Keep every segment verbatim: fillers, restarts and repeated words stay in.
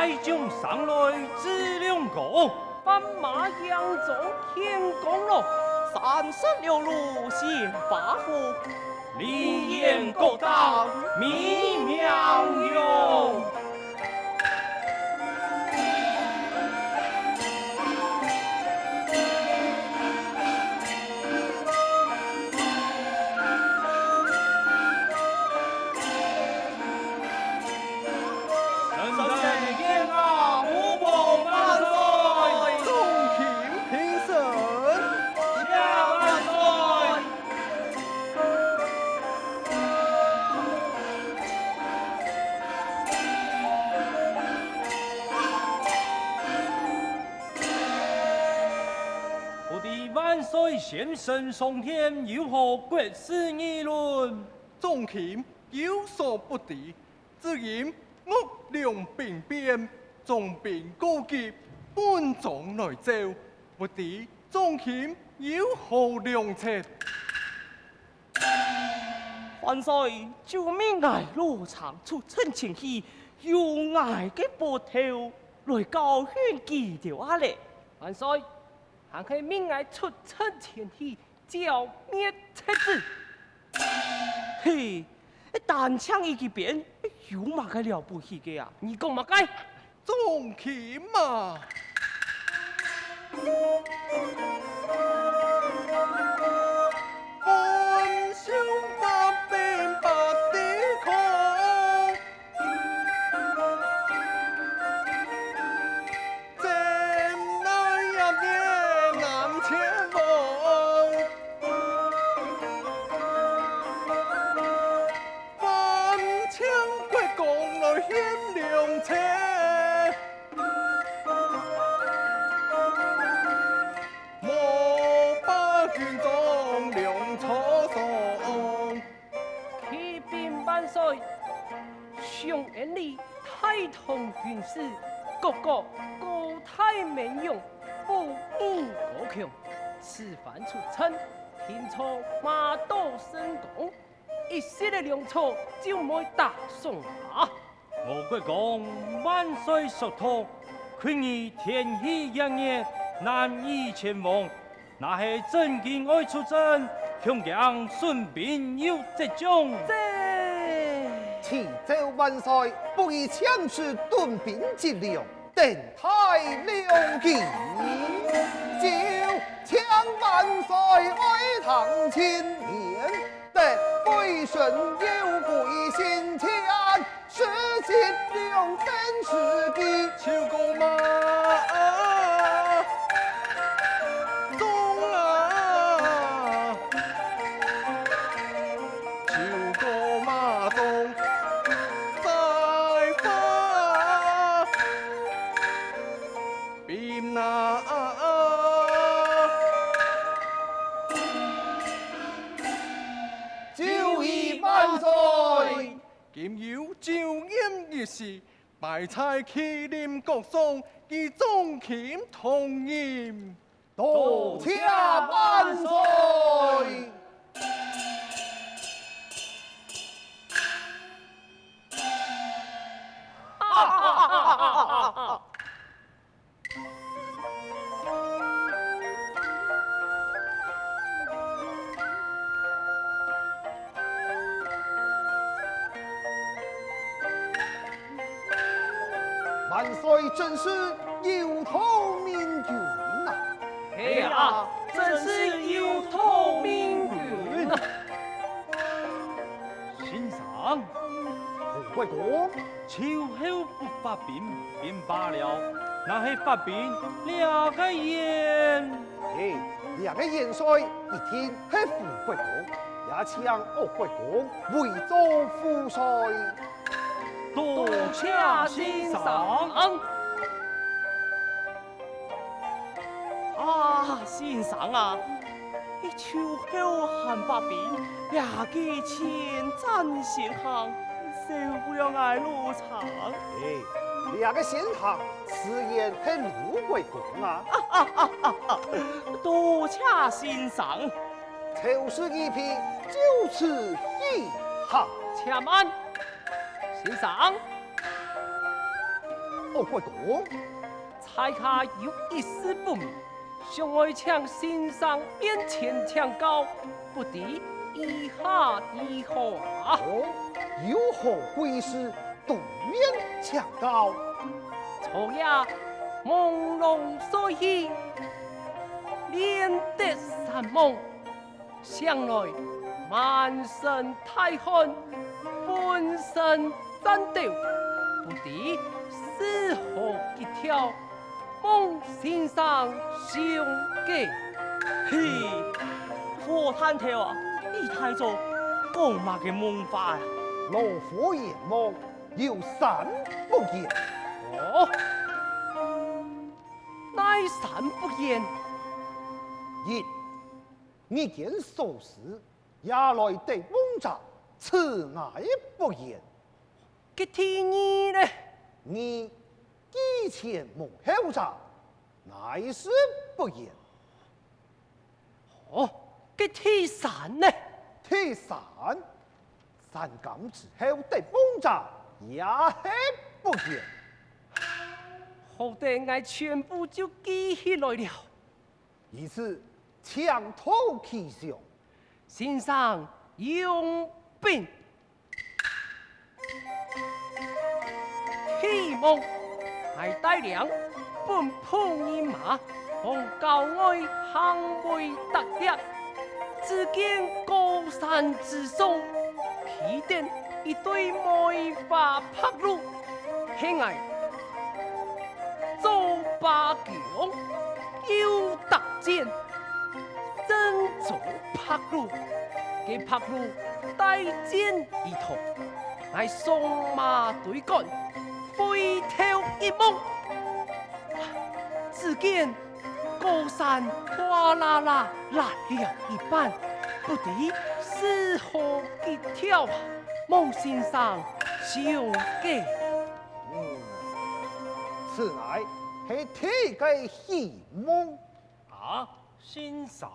大将上來，志龍哥。斑馬佯裝天公咯，三十六路尋八福，梨園各擔美名用。 不知萬歲先生上殿，有何國事議論？眾卿有所不知，只因岳龍兵變，眾兵告急，奔張來走，不知眾卿有何良策？萬歲，就命𠊎老臣出陣前去，用𠊎个寶刀來教訓佢兜啊咧。萬歲， 還係命𠊎出陣前去剿滅賊子。嘿，單淨一支鞭，有麼个了不起个啊？你講麼个？眾卿啊！分兄百兵百抵抗， 征南越南前往，翻牆過江來獻良策，莫把軍裝糧草送。 啟稟萬歲，松園裡大唐軍師，各國高大名勇，武藝高強，此番出陣，定著馬到成功，一息个糧草就毋會打鬆啊！ 我國公萬歲速讀，近日天氣炎熱，難以前往。若係真經愛出征，恐驚損兵又折將。啟奏萬歲，不宜遣使屯兵擊糧， 等待良機。就請萬歲愛聽諫言，得貴臣有貴臣前，使節糧等時機。就講嘛，中啊！ 就過馬中再發兵啊！就義萬歲！今有酒宴一席，擺在麒麟閣上，與眾卿同飲。 多謝萬歲！萬歲，真是有道明君啊！係啊，真是有道明君啊！先生，國公，秋後不發兵，便罷了，若係發兵，這个元，嘿，這个元帥一定係吳國公，也請吳國公為做副帥。多謝先生。啊，先生啊， 你秋後還發兵，這个前戰先行，少不了𠊎路程。哎，這个先行自然係盧國公啊。多謝先生。就事議事，就此議和。且慢，先生。哦，國公。在下有一事不明， 想愛請先生面前請教，不知意下如何啊？哦，有何貴事，當面請教。昨夜夢郎睡去，練得山夢，醒來滿身大汗，渾身顫抖，不知是何吉兆， 夢先生相見。嘿，火炭頭啊，你大早講麼个夢話啊？老夫圓夢，有三不圓。哦，哪三不圓？一，日間所思，夜來得夢者，此乃不圓。 該第二呢？二，居前無後者，乃是不圓。哦，該第三呢？第三，三更之後得夢者，也係不圓。好得𠊎全部就記起來了。如此，請討其詳。先生，容禀。 第一夢，𠊎帶領本部人馬往郊外行圍踏獵，只見高山之上，企等一對梅花白鷺，係𠊎左把弓，右搭箭，正捉白鷺。該白鷺帶箭而逃，𠊎上馬追趕，回頭一望，只見高山嘩啦啦爛了一半，不知是何吉兆啊！望先生相解。 嗯，此乃係第一个戲夢。啊，先生。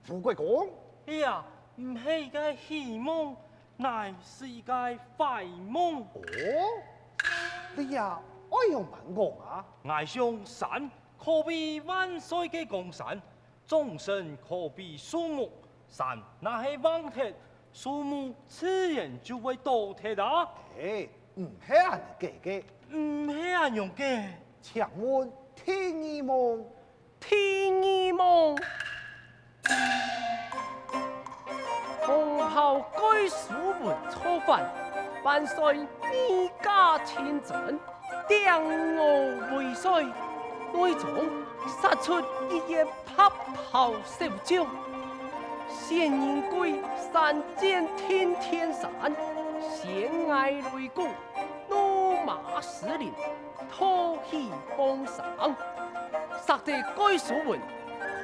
吳國公。哎呀，毋係一个戲夢，乃是一个壞夢。哦，這愛仰般講啊？𠊎想山可比萬歲个江山， 眾神可比樹木，山若係橫忒，樹木自然就會倒忒啊。欸，毋係恁樣个。毋係恁樣个。請問第二夢？第二夢。紅袍蓋書文造反，萬歲御駕親征， 鼎鼎無罪，內中殺出一員白袍首長。仙人貴山劍定天山，懸崖擂鼓，怒馬失靈，吐氣放生，殺得蓋書文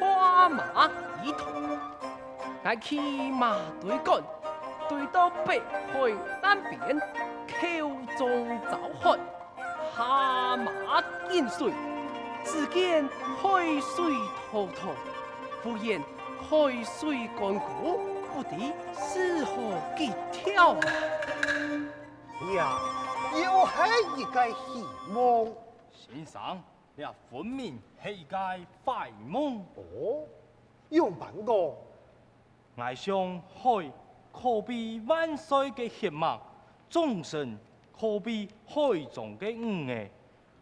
跨馬而逃。 𠊎騎馬追趕，追到北海岸邊，口中燥渴，下馬飲水，只見海水滔滔，忽然海水乾枯，不知是何吉兆啊！呀，又係一个戲夢。先生，這分明係一个壞夢。哦，仰般講？ 𠊎想海可比萬歲个血脈，眾神可比海中个魚仔，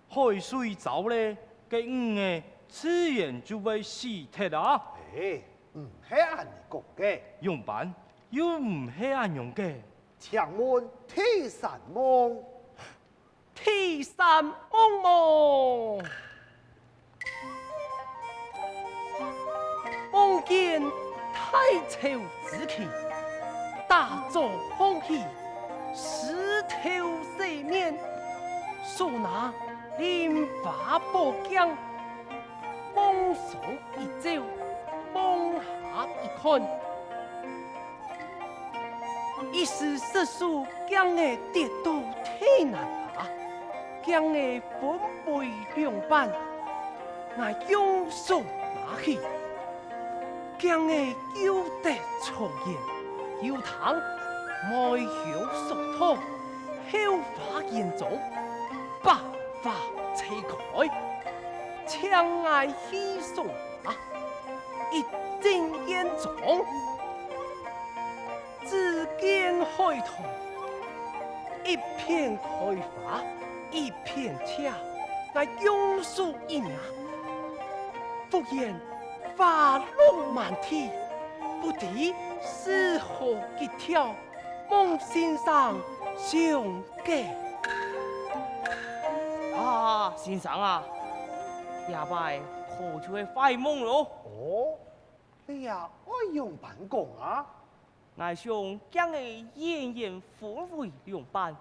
海水燥了，該魚仔自然就會死忒啊。欸，毋係恁樣講个。仰般又毋係恁樣个？请问第三梦。第三梦么？梦见大潮之期，打早䟘起，势头洗面，手拿莲花宝镜， 往上一照，往下一看，一時失手，鏡仔跌到地泥下，鏡仔分為兩半，𠊎用手拿起，鏡仔救得重現，又聽梅香熟透，後花園中百花齊開。 請𠊎去賞花，一進園中，只見海棠一片開花，一片謝。𠊎用手一拈，忽然花落滿地，不知是何吉兆， 夢先生想个。啊，先生啊，這擺可就係壞夢囉。哦，這愛仰般講啊？𠊎想鏡仔遠遠分為兩半，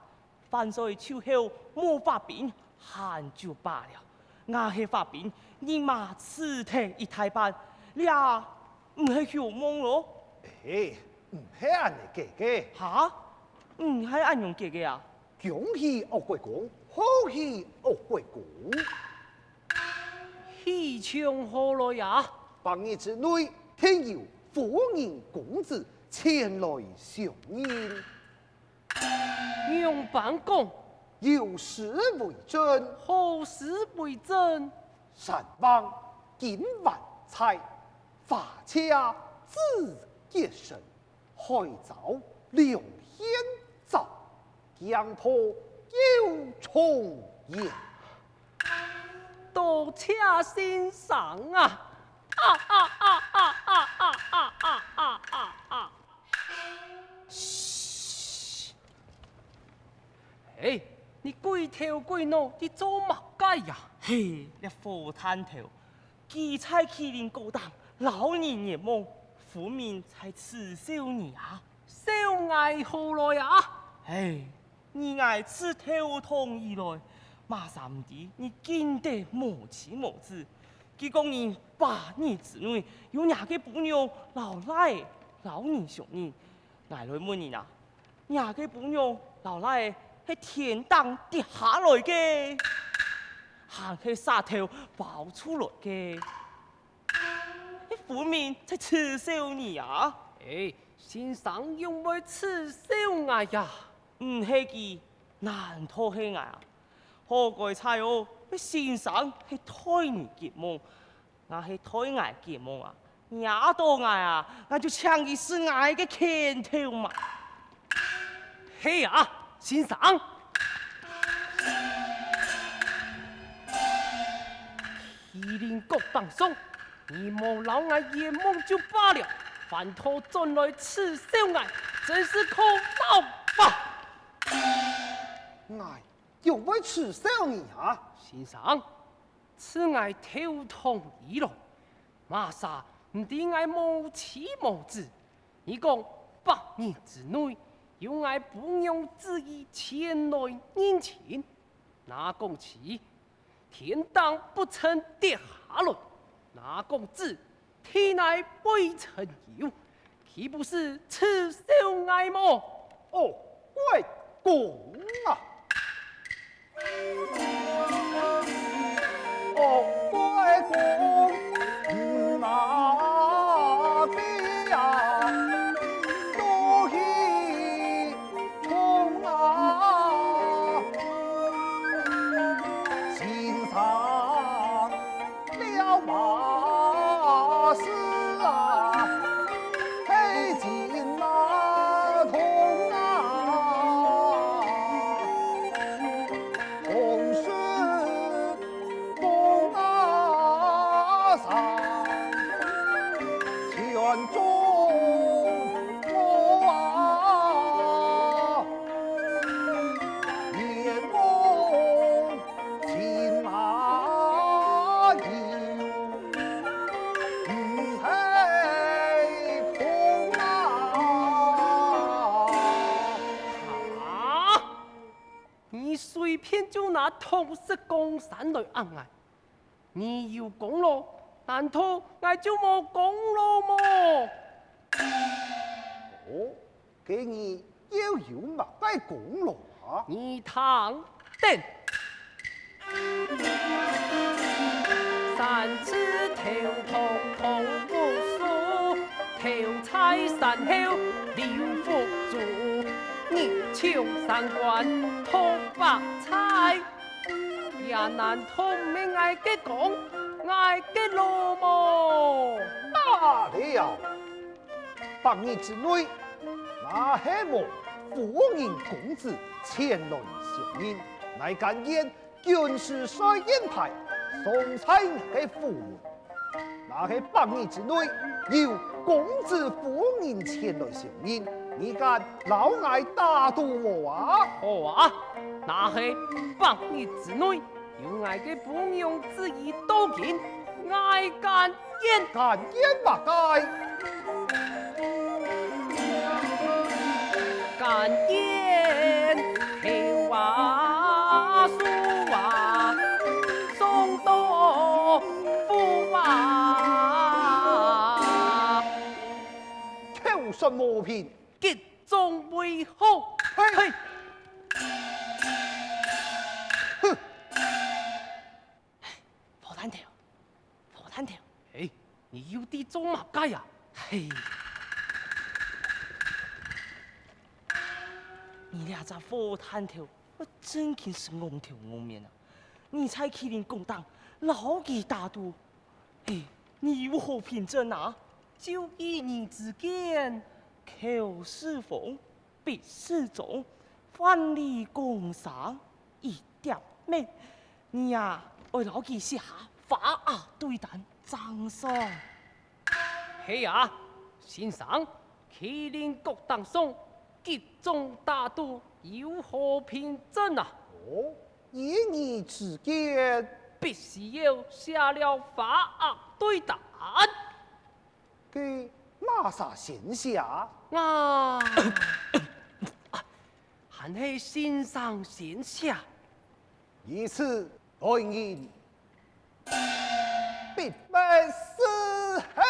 反衰秋後無花冰，還就罷了。𠊎係花冰，你嘛辭忒一大半，這毋係好夢囉？欸，毋係恁呢解个。哈？毋係恁樣解个啊？恭喜惡鬼公，賀喜惡鬼公。喜慶何來啊？百日之內，定有夫人公子前來相迎。 仰般講？有詩為證。何詩為證？山橫金環在，花謝子結聲。海潮龍硯在，驚破九重煙。多謝先生啊！啊啊啊啊啊啊啊啊啊啊！ 噓！欸，你鬼頭鬼腦在做麼个呀？嘿，這火炭頭，佢在麒麟閣頂摎你圓夢，分明在恥笑你啊！笑𠊎何來啊？嘿，你𠊎自頭痛以來，麼儕毋知你竟得無妻無子。佢講你百日之內有若个餔娘摎倈仔摎你相認， 𠊎來問你啊，若个餔娘摎倈仔係天頂跌下來个，還係蛇頭包出來个？你分明在恥笑你啊！欸，先生仰會恥笑𠊎呀？毋係佢，難道係𠊎啊？好該在哦，該先生係代你結夢， 𠊎係代𠊎結夢啊，惹到𠊎啊，𠊎就請佢食𠊎个拳頭嘛。係啊，先生！麒麟閣頂上，你無摎𠊎圓夢就罷了，反倒轉來恥笑𠊎，真是可惱啊！𠊎仰會恥笑你啊？先生， 自𠊎頭痛以來，麼儕毋知𠊎無妻無子。你講百日之內有𠊎餔娘子意前來認親，若講妻，天頂不曾跌下來；若講子， 天內未曾有，豈不是恥笑𠊎麼？哦，外公啊！哦，外公，你那邊啊，都去 痛啊，心上了嘛是啊，黑心那痛啊，痛是痛啊。片就拿通識江山來壓𠊎。你有功勞，難道𠊎就無功勞無？哦，該你又有麼个功勞啊？你聽等。三次頭痛頭不舒，頭在山後溜腹珠，日照三觀托發財。也難道毋係𠊎个功，𠊎个勞無？罷了！ 百日之內，若係無夫人公子前來相迎，𠊎甘願軍師率煙台，送在你个府門。若係百日之內有公子夫人前來相迎，你敢摎𠊎打賭無啊？好啊，若係百日之內 有𠊎个餔娘之意到京，𠊎甘願。甘願麼个？甘願口啊，手啊，送到府啊。口說無憑， 擊掌為號。嘿！嘿！哼！火炭頭，火炭頭。哎，你又在做麼个呀？嘿！你這隻火炭頭，𠊎真經係戇頭戇面啊！你在麒麟閣頂摎佢打賭， 嘿，你有何憑證啊？就依你之見。口是紅，筆是中，萬里江山一點美。你啊，愛摎佢寫下發押對單正爽。係啊，先生，麒麟閣頂上擊掌打賭有何憑證啊？哦， 依你之見，必須要寫了發押對單。該麼儕先寫？啊，還係先生先寫。如此，來人， 必不伺候。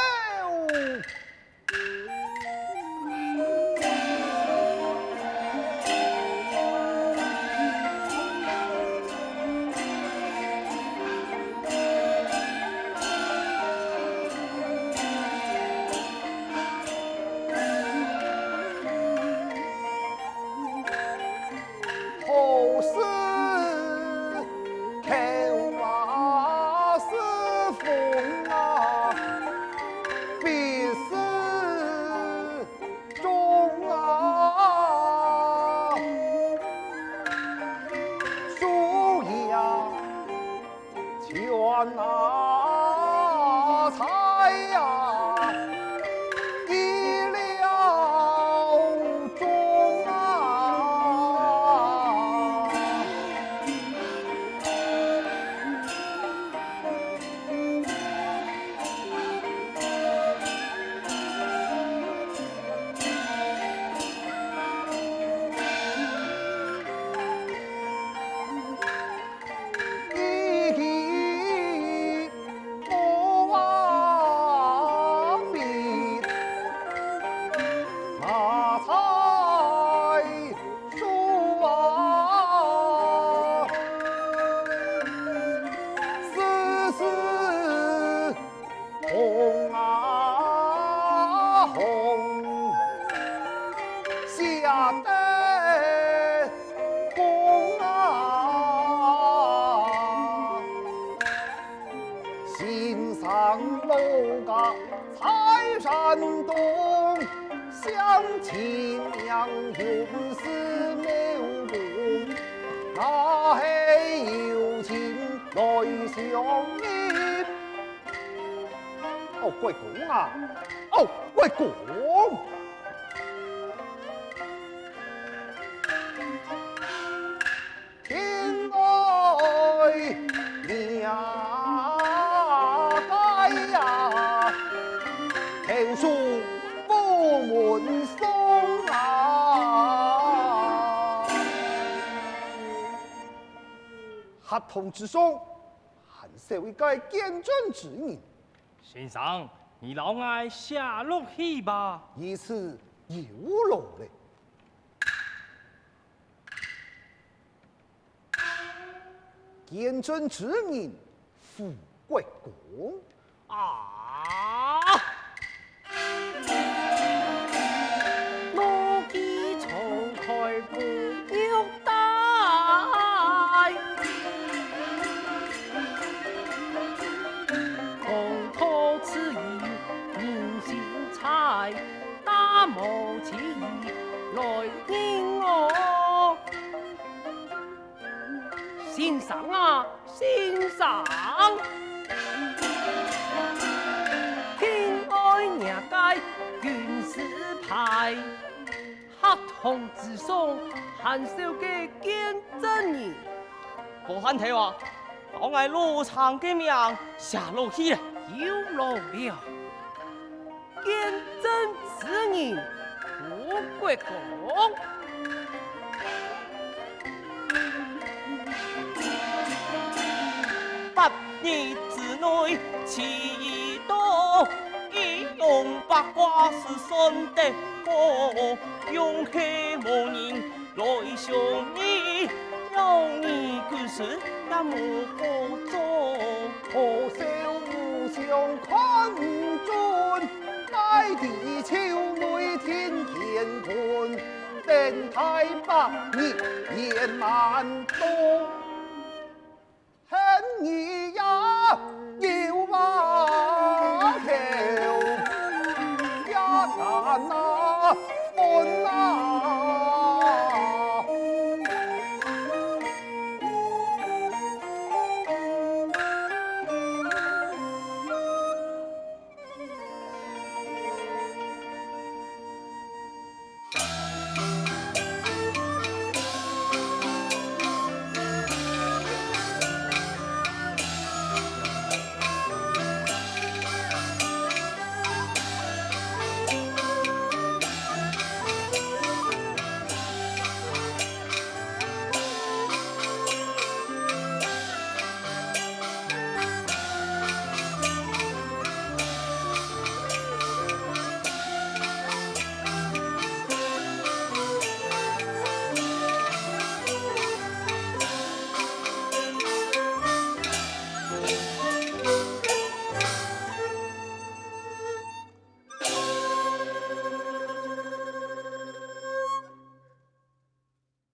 好事口啊是紅啊，筆是中啊，手也 全拿在呀，意料中啊。紅啊紅，寫得紅啊！先生老家在山東，鄉親朋友是廟公，哪係有情來相迎？ 哦，國公啊！哦，國公！天來娘家呀，天書府門送啊！合同之上，還少一個見證之人。先生，你摎𠊎寫落去吧。如此有勞了。見證之人， 傅國公。啊！怒氣衝開不肉帶，公道自有人心裁，大謀起意來認我。 先生啊，先生，定愛若个軍師牌，合同之上還少个見證人。好漢頭啊，摎𠊎老丈个名寫落去咧。有勞了。 見證之人，傅國公。八日之內，起意到，一用八卦是算得好，用係無人 來相依，要你軍師也無好做。可笑互相看毋準，大地朝內天乾坤，等待百日圓滿到。